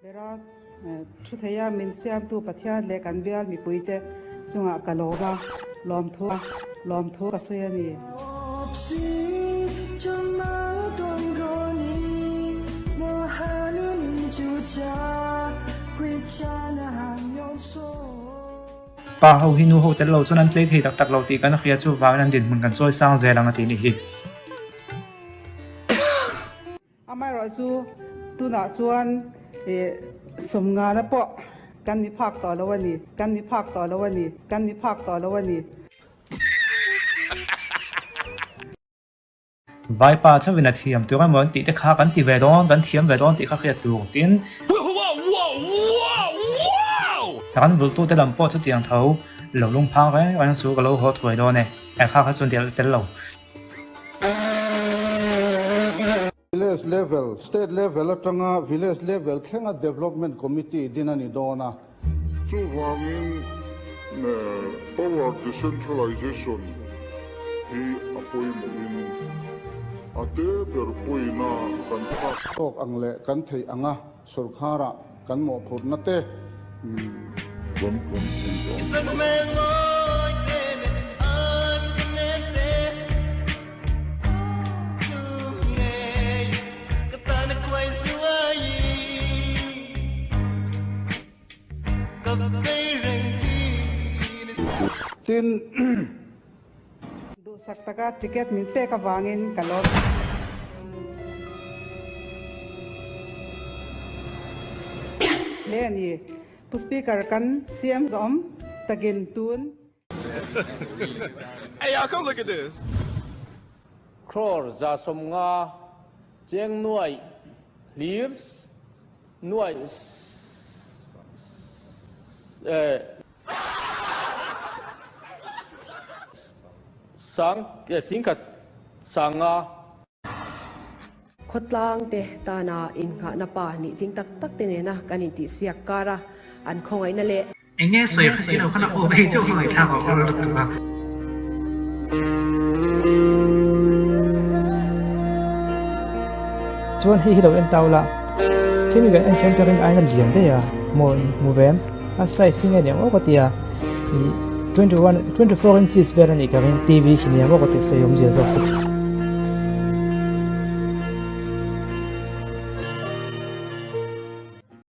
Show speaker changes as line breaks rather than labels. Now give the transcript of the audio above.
Bera thu theia min siamtu Pathian leh kan bial mipuite chungah ka lawm a, lawmthu lawmthu ka sawi a ni.
Pa ho hi nu ho tel lo chuan an tlei thei tak tak lo tih kan hria chuvangin an dinhmun kan chawi sang zel ang a ti nih hi.
Amaherawh chu tunah chuan sawmngana pawh kan ni phak tawh lo a ni, kan ni phak tawh lo a ni, kan ni phak tawh lo a ni.
Vaipa chauhin a thiam tur emaw an tih te kha kan ti ve dawn, kan thiam ve dawn tih kha hriat tur tin. Ran vulhtute lam pawh chutiang tho lo lungphang reng reng chu ka lo haw thuai dawn e, kha kha chuan tel lo.
Village level, State level atanga Village level thlenga Development Committee din a ni dawn a.
Chuvangin power decentralization hi a pawimawhin a te ber pawina kan phak.
Tawk ang leh kan theih anga sorkharah kan mawhphurhna te.
Kan kan thei ang.
Tin.
Duhsak taka ticket min pek avangin ka lawm. Hle a ni. Pu Speaker kan CM zawm takin tun.
Hey y'all come look at this.
Crore 150 cheng nuai hlir nuai sang singkhat sanga.
Khawtlang te tana innghahna pa nih ding tak tak te nena kan intihsiak kar a, an khawngaihna leh.
Eng nge sawi kha si lo khan a aw hei chu ngaihthlak a awr lutuk a.
Chuan hei hi lo en tau la, khemi kan en khian ka rin aiin a lian daih a, maw hmu ve em? A size hi nge niang aw ka ti a, ih 21, 24 inches vel a nih ka ring, TV khi niang aw ka ti sawi awmzia zawk chu.